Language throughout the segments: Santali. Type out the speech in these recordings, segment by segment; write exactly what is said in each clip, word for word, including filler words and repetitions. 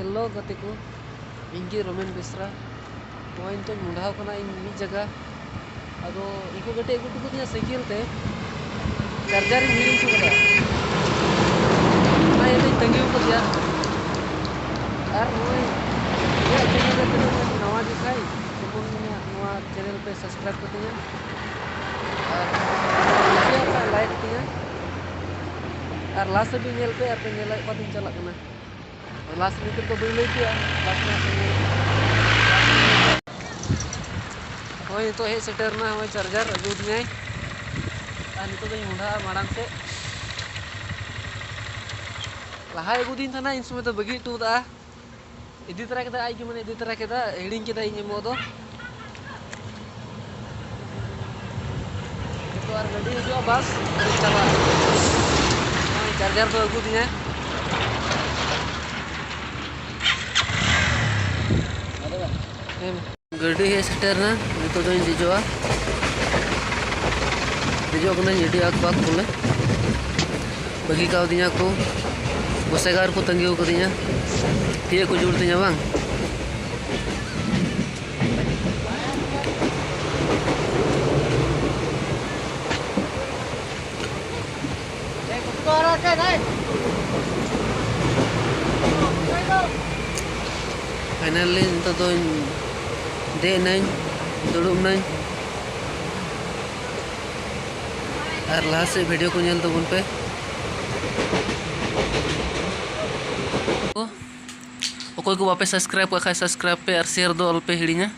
ᱦᱮᱞᱳ ᱜᱟᱛᱮ ᱠᱚ, ᱤᱧ ᱜᱮ ᱨᱳᱢᱮᱱ ᱵᱮᱥᱨᱟ᱾ ᱱᱚᱜᱼᱚᱭ ᱱᱤᱛᱚᱜ ᱢᱚᱸᱰᱷᱟᱣ ᱠᱟᱱᱟ ᱤᱧ ᱢᱤᱫ ᱡᱟᱭᱜᱟ᱾ ᱟᱫᱚ ᱤᱧ ᱠᱚ ᱠᱟᱹᱴᱤᱡ ᱟᱹᱜᱩ ᱦᱚᱴᱚ ᱠᱟᱹᱫᱤᱧᱟ ᱥᱟᱭᱠᱮᱞ ᱛᱮ, ᱪᱟᱨᱡᱟᱨ ᱤᱧ ᱦᱤᱲᱤᱧ ᱦᱚᱴᱚ ᱠᱟᱫᱟ᱾ ᱚᱱᱟ ᱤᱭᱟᱹᱛᱮᱧ ᱛᱟᱺᱜᱤ ᱟᱠᱟᱫᱮᱭᱟ᱾ ᱟᱨ ᱱᱚᱜᱼᱚᱭ ᱤᱧᱟᱹᱜ ᱪᱮᱱᱮᱞ ᱨᱮ ᱛᱤᱱᱟᱹᱜ ᱜᱟᱱ ᱱᱟᱣᱟ ᱜᱮ ᱠᱷᱟᱡ, ᱡᱮᱢᱚᱱ ᱤᱧᱟᱹᱜ ᱱᱚᱣᱟ ᱪᱮᱱᱮᱞ ᱯᱮ ᱥᱟᱵᱥᱠᱨᱟᱭᱤᱵᱽ ᱠᱟᱹᱛᱤᱧᱟ ᱟᱨ ᱠᱩᱥᱤᱭᱟᱜ ᱠᱷᱟᱡ ᱞᱟᱭᱤᱠ ᱠᱟᱹᱛᱤᱧᱟ᱾ ᱟᱨ ᱞᱟᱥᱴ ᱦᱟᱹᱵᱤᱡ ᱧᱮᱞ ᱯᱮ, ᱟᱨ ᱯᱮ ᱧᱮᱞ ᱞᱮᱫ ᱠᱚᱣᱟ ᱛᱤᱧ ᱪᱟᱞᱟᱜ ᱠᱟᱱᱟ᱾ ᱞᱟᱥᱴ ᱢᱤᱱᱤᱴ ᱨᱮᱫᱚ ᱵᱟᱹᱧ ᱞᱟᱹᱭ ᱠᱮᱜᱼᱟ, ᱞᱟᱥᱴ ᱢᱤᱱᱤᱴ ᱨᱮ ᱧᱮᱞ ᱠᱮᱜᱼᱟ᱾ ᱦᱳᱭ, ᱱᱤᱛᱚᱜ ᱦᱮᱡ ᱥᱮᱴᱮᱨ ᱮᱱᱟ, ᱦᱳᱭ, ᱪᱟᱨᱡᱟᱨ ᱟᱹᱜᱩ ᱟᱹᱫᱤᱧᱟᱭ᱾ ᱟᱨ ᱱᱤᱛᱚᱜ ᱫᱚᱧ ᱢᱚᱦᱰᱟᱜᱼᱟ ᱢᱟᱲᱟᱝ ᱥᱮᱫ᱾ ᱞᱟᱦᱟᱭ ᱟᱹᱜᱩ ᱟᱹᱫᱤᱧ ᱛᱟᱦᱮᱱᱟ, ᱤᱱ ᱥᱚᱢᱚᱭ ᱫᱚ ᱵᱟᱹᱜᱤ ᱦᱚᱴᱚ ᱠᱟᱫᱟ᱾ ᱤᱫᱤ ᱛᱚᱨᱟ ᱠᱮᱫᱟ, ᱟᱡ ᱜᱮ ᱢᱟᱱᱮ ᱤᱫᱤ ᱛᱚᱨᱟ ᱠᱮᱫᱟ, ᱦᱤᱲᱤᱧ ᱠᱮᱫᱟ ᱤᱧ ᱮᱢᱚᱜ ᱫᱚ᱾ ᱱᱤᱛᱚᱜ ᱟᱨ ᱜᱟᱹᱰᱤ ᱦᱤᱡᱩᱜᱼᱟ, ᱵᱟᱥ ᱟᱨᱤᱧ ᱪᱟᱞᱟᱜᱼᱟ᱾ ᱱᱚᱜᱼᱚᱭ ᱪᱟᱨᱡᱟᱨ ᱫᱚ ᱟᱹᱜᱩ ᱫᱤᱧᱟ᱾ ᱦᱮᱸ᱾ ᱜᱟᱹᱰᱤ ᱦᱮᱡ ᱥᱮᱴᱮᱨ ᱮᱱᱟ, ᱱᱤᱛᱚᱜ ᱫᱚᱧ ᱫᱮᱡᱚᱜᱼᱟ᱾ ᱫᱮᱡᱚᱜ ᱠᱟᱹᱱᱟᱹᱧ ᱟᱹᱰᱤ ᱟᱠ ᱵᱟᱠ ᱵᱚᱞᱮ᱾ ᱵᱟᱹᱜᱤ ᱠᱟᱣᱫᱤᱧᱟ ᱠᱚ, ᱜᱚᱥᱮᱜᱟᱨ ᱠᱚ ᱛᱟᱺᱜᱤ ᱟᱠᱟᱫᱤᱧᱟ, ᱛᱤᱭᱟᱹᱜ ᱠᱚ ᱡᱳᱨ ᱛᱤᱧᱟ ᱵᱟᱝ᱾ ᱯᱷᱟᱭᱱᱟᱞᱤ ᱱᱤᱛᱚᱜ ᱫᱚᱧ ᱫᱮᱡ ᱮᱱᱟᱹᱧ, ᱫᱩᱲᱩᱵ ᱮᱱᱟᱹᱧ᱾ ᱟᱨ ᱞᱟᱦᱟ ᱥᱮᱫ ᱵᱷᱤᱰᱤᱭᱳ ᱠᱚ ᱧᱮᱞ ᱛᱟᱵᱚᱱ ᱯᱮ᱾ ᱚᱠᱚᱭ ᱠᱚ ᱵᱟᱯᱮ ᱥᱟᱵᱥᱠᱨᱟᱭᱤᱵ ᱠᱟᱜ ᱠᱷᱟᱡ, ᱥᱟᱵᱥᱠᱨᱟᱭᱤᱵ ᱯᱮ ᱟᱨ ᱥᱮᱭᱟᱨ ᱫᱚ ᱟᱞᱚᱯᱮ ᱦᱤᱲᱤᱧᱟ᱾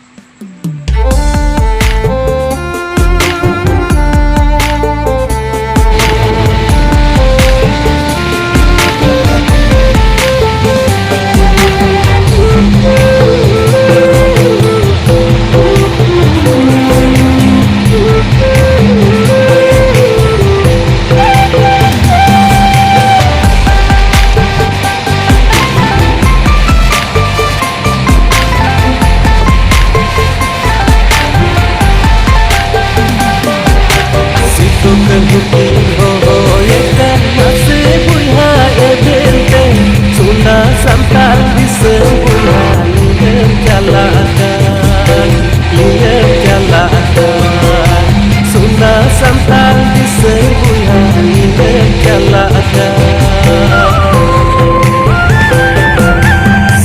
ᱵᱚᱭᱦᱟ ᱧᱤᱫᱟᱹᱢ ᱪᱟᱞᱟᱜ ᱠᱟᱱ, ᱧᱤᱫᱟᱹᱢ ᱪᱟᱞᱟᱜ ᱠᱟᱱ᱾ ᱥᱚᱱᱟ ᱥᱟᱱᱛᱟᱲ ᱫᱤᱥᱚᱢ ᱵᱚᱭᱦᱟ ᱧᱤᱫᱟᱹᱢ ᱪᱟᱞᱟᱜ ᱠᱟᱱ᱾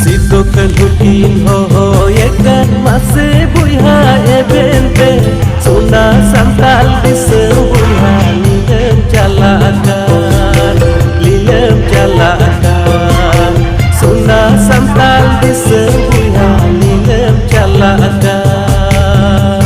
ᱥᱤᱫᱩ ᱠᱟᱹᱱᱦᱩ ᱠᱤᱱ ᱦᱚᱦᱚᱭᱮ ᱠᱟᱱ, ᱢᱟᱥᱮ ᱵᱚᱭᱦᱟ ᱮᱵᱷᱮᱱ ᱯᱮ᱾ ᱥᱚᱱᱟ ᱥᱟᱱᱛᱟᱲ ᱫᱤᱥᱚᱢ ᱵᱚᱭᱦᱟ ᱧᱤᱫᱟᱹᱢ ᱪᱟᱞᱟᱜ ᱠᱟᱱ, ᱧᱤᱫᱟᱹᱢ ᱪᱟᱞᱟᱜ ᱠᱟᱱ᱾ ᱥᱚᱱᱟ ᱥᱟᱱᱛᱟᱲ ᱫᱤᱥᱚᱢ ᱵᱚᱭᱦᱟ ᱧᱤᱫᱟᱹᱢ ᱪᱟᱞᱟᱜ ᱠᱟᱱ᱾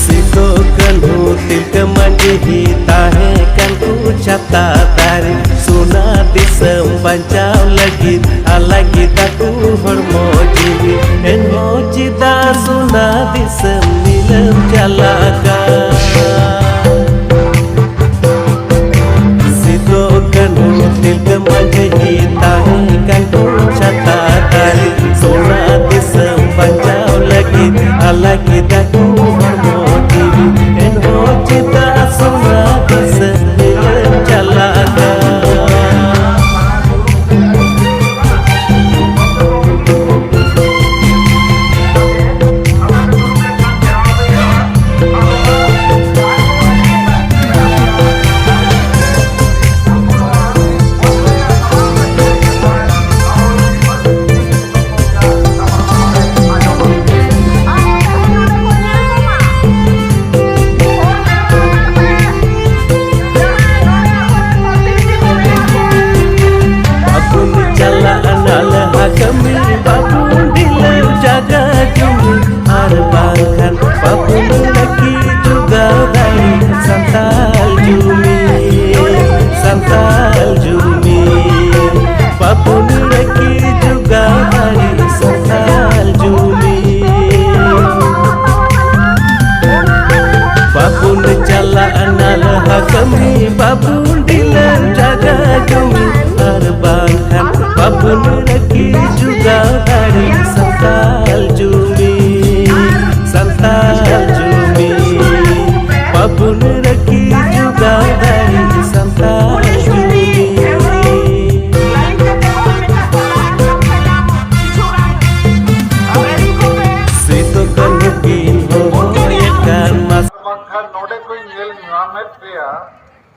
ᱥᱤᱫᱩ ᱠᱟᱹᱱᱦᱩ ᱛᱤᱞᱠᱟᱹ ᱢᱟᱹᱡᱷᱤ ᱛᱟᱦᱮᱸ ᱠᱟᱱ ᱠᱚ ᱪᱷᱟᱛᱟ ᱫᱟᱨᱮ᱾ ᱥᱚᱱᱟ ᱫᱤᱥᱚᱢ ᱵᱟᱧᱪᱟᱣ ᱞᱟᱹᱜᱤᱫ ᱟᱞᱟᱭ ᱠᱮᱫᱟ ᱠᱚ ᱦᱚᱲᱢᱚ ᱡᱤᱣᱤ᱾ ᱮᱱᱦᱚᱸ ᱪᱮᱫᱟᱜ ᱥᱚᱱᱟ ᱫᱤᱥᱚᱢ ᱧᱤᱫᱟᱹᱢ ᱪᱟᱞᱟᱜ ᱠᱟᱱ? ᱥᱤᱫᱩ ᱠᱟᱹᱱᱦᱩ ᱛᱤᱞᱠᱟᱹ ᱢᱟᱹᱡᱷᱤ ᱛᱟᱦᱮᱸ ᱠᱟᱱ ᱠᱚ ᱪᱷᱟᱛᱟ ᱫᱟᱨᱮ᱾ ᱥᱚᱱᱟ ᱫᱤᱥᱚᱢ ᱵᱟᱧᱪᱟᱣ ᱞᱟᱹᱜᱤᱫ ᱟᱞᱟᱭ ᱠᱮᱫᱟ ᱠᱚ ᱦᱚᱲᱢᱚ ᱡᱤᱣᱤ᱾ ᱮᱱᱦᱚᱸ ᱪᱮᱫᱟᱜ ᱥᱚᱱᱟ ᱫᱤᱥᱚᱢ ᱧᱤᱫᱟᱹᱢ ᱪᱟᱞᱟᱜ ᱠᱟᱱ? ᱵᱟᱵᱚᱱ ᱪᱟᱞᱟᱜᱼᱟ ᱱᱟᱞᱦᱟ ᱠᱟᱹᱢᱤ, ᱵᱟᱵᱚᱱ ᱰᱷᱤᱞᱟᱹᱣ ᱡᱟᱜᱟ ᱡᱩᱢᱤ, ᱟᱨ ᱵᱟᱝᱠᱷᱟᱱ ᱵᱟᱵᱚᱱ ᱨᱟᱹᱠᱷᱤ ᱡᱚᱜᱟᱣ ᱫᱟᱲᱮ ᱥᱟᱱᱛᱟᱲ ᱡᱩᱢᱤ, ᱥᱟᱱᱛᱟᱲ ᱡᱩᱢᱤ᱾ ᱵᱟᱵᱚᱱ ᱨᱟᱹᱠᱷᱤ ᱡᱚᱜᱟᱣ ᱫᱟᱲᱮ ᱥᱟᱱᱛᱟᱲ ᱡᱩᱢᱤ᱾ ᱵᱟᱵᱚᱱ ᱪᱟᱞᱟᱜᱼᱟ ᱱᱟᱞᱦᱟ ᱠᱟᱹᱢᱤ, ᱵᱟᱵᱚᱱ ᱰᱷᱤᱞᱟᱹᱣ ᱡᱟᱜᱟ ᱡᱩᱢᱤ, ᱟᱨ ᱵᱟᱝᱠᱷᱟᱱ ᱵᱟᱵᱚᱱ ᱨᱟᱹᱠᱷᱤ ᱡᱚᱜᱟᱣ ᱫᱟᱲᱮ ᱥᱟᱱᱛᱟᱲ ᱡᱩᱢᱤ, ᱥᱟᱱᱛᱟᱲ ᱡᱩᱢᱤ᱾ ᱵᱟᱵᱚᱱ ᱨᱟᱹᱠᱷᱤ ᱡᱚᱜᱟᱣ ᱫᱟᱲᱮ ᱥᱟᱱᱛᱟᱲ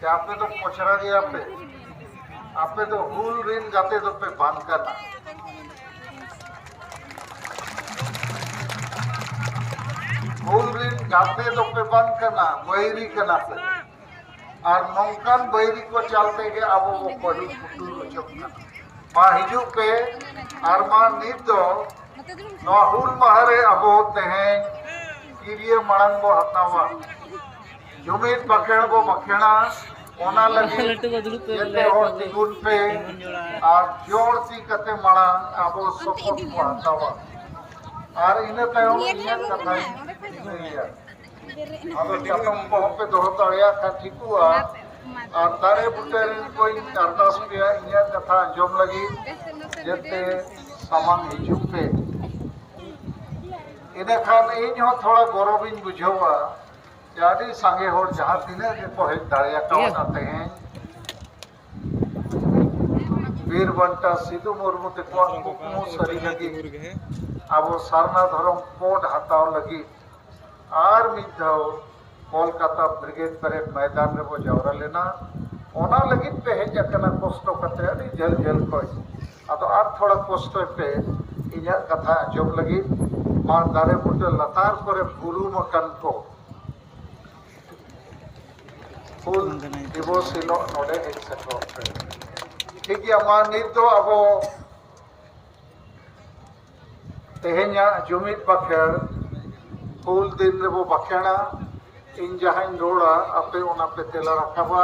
ᱟᱯᱮ ᱫᱚ ᱯᱚᱪᱷᱨᱟ ᱜᱮᱭᱟ ᱯᱮ, ᱟᱯᱮ ᱫᱚ ᱦᱩᱞ ᱨᱤᱱ ᱜᱟᱛᱮ ᱫᱚᱯᱮ ᱵᱟᱝ ᱠᱟᱱᱟ᱾ ᱦᱩᱞ ᱨᱤᱱ ᱜᱟᱛᱮ ᱫᱚᱯᱮ ᱵᱟᱝ ᱠᱟᱱᱟ, ᱵᱟᱹᱭᱨᱤ ᱠᱟᱱᱟ ᱯᱮ᱾ ᱟᱨ ᱱᱚᱝᱠᱟᱱ ᱵᱟᱹᱭᱨᱤ ᱠᱚ ᱪᱟᱞᱛᱮ ᱜᱮ ᱟᱵᱚ ᱵᱚ ᱯᱟᱹᱰᱩ ᱯᱩᱴᱩᱨ ᱦᱚᱪᱚᱜ ᱠᱟᱱᱟ᱾ ᱢᱟ ᱦᱤᱡᱩᱜ ᱯᱮ, ᱟᱨ ᱢᱟ ᱱᱤᱛ ᱫᱚ ᱱᱚᱣᱟ ᱦᱩᱞ ᱢᱟᱦᱟ ᱨᱮ ᱟᱵᱚ ᱛᱮᱦᱮᱧ ᱠᱤᱨᱤᱭᱟᱹ ᱢᱟᱲᱟᱝ ᱵᱚ ᱦᱟᱛᱟᱣᱟ, ᱡᱩᱢᱤᱫ ᱵᱟᱠᱷᱮᱲ ᱵᱚ ᱵᱟᱠᱷᱮᱲᱟ᱾ ᱚᱱᱟ ᱞᱟᱹᱜᱤᱫ ᱞᱟᱹᱴᱩ ᱠᱚ ᱫᱩᱲᱩᱵ ᱯᱮ, ᱡᱮᱛᱮ ᱦᱚᱲ ᱛᱤᱸᱜᱩᱱ ᱯᱮ ᱟᱨ ᱡᱳᱨ ᱛᱤ ᱠᱟᱛᱮ ᱢᱟᱲᱟᱝ ᱟᱵᱚ ᱥᱚᱯᱚᱛ ᱵᱚ ᱦᱟᱛᱟᱣᱟ᱾ ᱟᱨ ᱤᱱᱟᱹ ᱛᱟᱭᱚᱢ ᱤᱧᱟᱹᱜ ᱠᱟᱛᱷᱟᱧ ᱞᱟᱹᱭᱟ᱾ ᱟᱫᱚ ᱪᱟᱛᱚᱢ ᱠᱚᱦᱚᱸ ᱯᱮ ᱫᱚᱦᱚ ᱫᱟᱲᱮᱭᱟᱜ ᱠᱷᱟᱱ ᱴᱷᱤᱠᱚᱜᱼᱟ᱾ ᱟᱨ ᱫᱟᱨᱮ ᱵᱩᱴᱟᱹ ᱨᱮᱱ ᱠᱚᱧ ᱟᱨᱫᱟᱥ ᱯᱮᱭᱟ ᱤᱧᱟᱹᱜ ᱠᱟᱛᱷᱟ ᱟᱸᱡᱚᱢ ᱞᱟᱹᱜᱤᱫ, ᱡᱟᱛᱮ ᱥᱟᱢᱟᱝ ᱦᱤᱡᱩᱜ ᱯᱮ᱾ ᱤᱱᱟᱹᱠᱷᱟᱱ ᱤᱧ ᱦᱚᱸ ᱛᱷᱚᱲᱟ ᱜᱚᱨᱚᱵᱤᱧ ᱵᱩᱡᱷᱟᱹᱣᱟ ᱡᱮ ᱟᱹᱰᱤ ᱥᱟᱸᱜᱮ ᱦᱚᱲ ᱡᱟᱦᱟᱸ ᱛᱤᱱᱟᱹᱜ ᱜᱮᱠᱚ ᱦᱮᱡ ᱫᱟᱲᱮ ᱠᱟᱣᱫᱟ ᱛᱮᱦᱮᱧ ᱵᱤᱨ ᱵᱟᱱᱴᱟ ᱥᱤᱫᱩ ᱢᱩᱨᱢᱩ ᱛᱮᱠᱚᱣᱟᱜ ᱠᱩᱠᱢᱩ ᱥᱟᱹᱨᱤ ᱞᱟᱹᱜᱤᱫ, ᱟᱵᱚ ᱥᱟᱨᱱᱟ ᱫᱷᱚᱨᱚᱢ ᱠᱳᱰ ᱦᱟᱛᱟᱣ ᱞᱟᱹᱜᱤᱫ ᱟᱨ ᱢᱤᱫ ᱫᱷᱟᱣ ᱠᱳᱞᱠᱟᱛᱟ ᱵᱨᱤᱜᱮᱰ ᱯᱮᱨᱮᱰ ᱢᱚᱭᱫᱟᱱ ᱨᱮᱵᱚ ᱡᱟᱣᱨᱟ ᱞᱮᱱᱟ᱾ ᱚᱱᱟ ᱞᱟᱹᱜᱤᱫ ᱯᱮ ᱦᱮᱡ ᱟᱠᱟᱱᱟ ᱠᱚᱥᱴᱚ ᱠᱟᱛᱮ ᱟᱹᱰᱤ ᱡᱷᱟᱹᱞ ᱡᱷᱟᱹᱞ ᱠᱷᱚᱱ᱾ ᱟᱫᱚ ᱟᱨ ᱛᱷᱚᱲᱟ ᱠᱚᱥᱴᱚᱭ ᱯᱮ ᱤᱧᱟᱹᱜ ᱠᱟᱛᱷᱟ ᱟᱸᱡᱚᱢ ᱞᱟᱹᱜᱤᱫ᱾ ᱢᱟ ᱫᱟᱨᱮ ᱵᱩᱴᱟᱹ ᱞᱟᱛᱟᱨ ᱠᱚᱨᱮ ᱵᱩᱨᱩᱢ ᱟᱠᱟᱱ ᱠᱚ ᱦᱩᱞ ᱫᱤᱵᱚᱥ ᱦᱤᱞᱳᱜ ᱱᱚᱰᱮ ᱦᱮᱡ ᱥᱮᱴᱮᱨᱚᱜ ᱯᱮ᱾ ᱴᱷᱤᱠ ᱜᱮᱭᱟ, ᱢᱟ ᱱᱤᱛ ᱫᱚ ᱟᱵᱚ ᱛᱮᱦᱮᱧᱟᱜ ᱡᱩᱢᱤᱫ ᱵᱟᱠᱷᱮᱲ ᱦᱩᱞ ᱫᱤᱱ ᱨᱮᱵᱚ ᱵᱟᱠᱷᱮᱲᱟ᱾ ᱤᱧ ᱡᱟᱦᱟᱸᱧ ᱨᱚᱲᱟ, ᱟᱯᱮ ᱚᱱᱟ ᱯᱮ ᱛᱮᱞᱟ ᱨᱟᱠᱟᱵᱟ᱾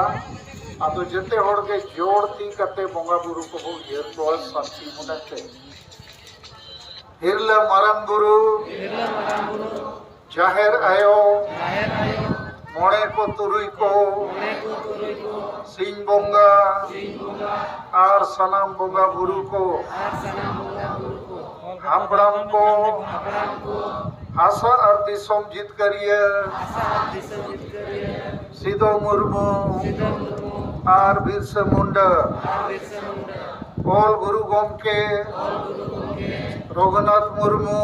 ᱟᱫᱚ ᱡᱮᱛᱮ ᱦᱚᱲ ᱜᱮ ᱡᱳᱨ ᱛᱤ ᱠᱟᱛᱮ ᱵᱚᱸᱜᱟ ᱵᱩᱨᱩ ᱠᱚᱵᱚ ᱩᱭᱦᱟᱹᱨ ᱠᱚᱣᱟ ᱥᱟᱹᱠᱷᱤ ᱢᱚᱱᱮ ᱛᱮ᱾ ᱦᱤᱨᱞᱟᱹ ᱢᱟᱨᱟᱝ ᱵᱩᱨᱩ, ᱡᱟᱦᱮᱨ ᱟᱭᱳ, ᱢᱚᱬᱮ ᱠᱚ ᱛᱩᱨᱩᱭ ᱠᱚ, ᱥᱤᱧ ᱵᱚᱸᱜᱟ ᱟᱨ ᱥᱟᱱᱟᱢ ᱵᱚᱸᱜᱟ ᱵᱩᱨᱩ ᱠᱚ, ᱦᱟᱯᱲᱟᱢ ᱠᱚ, ᱦᱟᱥᱟ ᱟᱨ ᱫᱤᱥᱚᱢ ᱡᱤᱛᱠᱟᱹᱨᱤᱭᱟᱹ ᱥᱤᱫᱚ ᱢᱩᱨᱢᱩ ᱟᱨ ᱵᱤᱨᱥᱟᱹ ᱢᱩᱱᱰᱟ, ᱚᱞ ᱜᱩᱨᱩ ᱜᱚᱢᱠᱮ ᱨᱚᱜᱷᱩᱱᱟᱛᱷ ᱢᱩᱨᱢᱩ,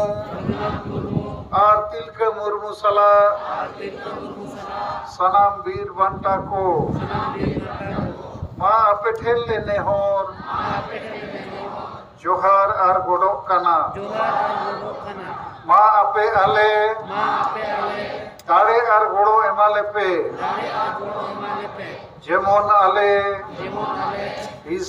ᱟᱨ ᱛᱤᱞᱠᱟᱹ ᱢᱩᱨᱢᱩ ᱥᱟᱞᱟᱜ ᱟᱨ ᱛᱤᱞᱠᱟᱹ ᱢᱩᱨᱢᱩ ᱥᱟᱞᱟᱜ ᱥᱟᱱᱟᱢ ᱵᱤᱨ ᱵᱟᱱᱴᱟ ᱠᱚ ᱥᱟᱱᱟᱢ ᱵᱤᱨ ᱵᱟᱱᱴᱟ ᱠᱚ ᱢᱟ ᱟᱯᱮ ᱴᱷᱮᱱ ᱞᱮ ᱱᱮᱦᱚᱨ ᱢᱟ ᱟᱯᱮ ᱴᱷᱮᱱ ᱞᱮ ᱱᱮᱦᱚᱨ ᱡᱚᱦᱟᱨ ᱟᱨ ᱜᱚᱰᱚᱜ ᱠᱟᱱᱟ᱾ ᱡᱚᱦᱟᱨ ᱟᱨ ᱜᱚᱰᱚᱜ ᱠᱟᱱᱟ᱾ ᱢᱟ ᱟᱯᱮ ᱟᱞᱮ ᱢᱟ ᱟᱯᱮ ᱟᱞᱮ ᱫᱟᱲᱮ ᱟᱨ ᱜᱚᱲᱚ ᱮᱢᱟ ᱞᱮᱯᱮ᱾ ᱫᱟᱲᱮ ᱟᱨ ᱜᱚᱲᱚ ᱮᱢᱟ ᱞᱮᱯᱮ᱾ ᱡᱮᱢᱚᱱ ᱟᱞᱮ ᱡᱮᱢᱚᱱ ᱟᱞᱮ ᱦᱤᱥ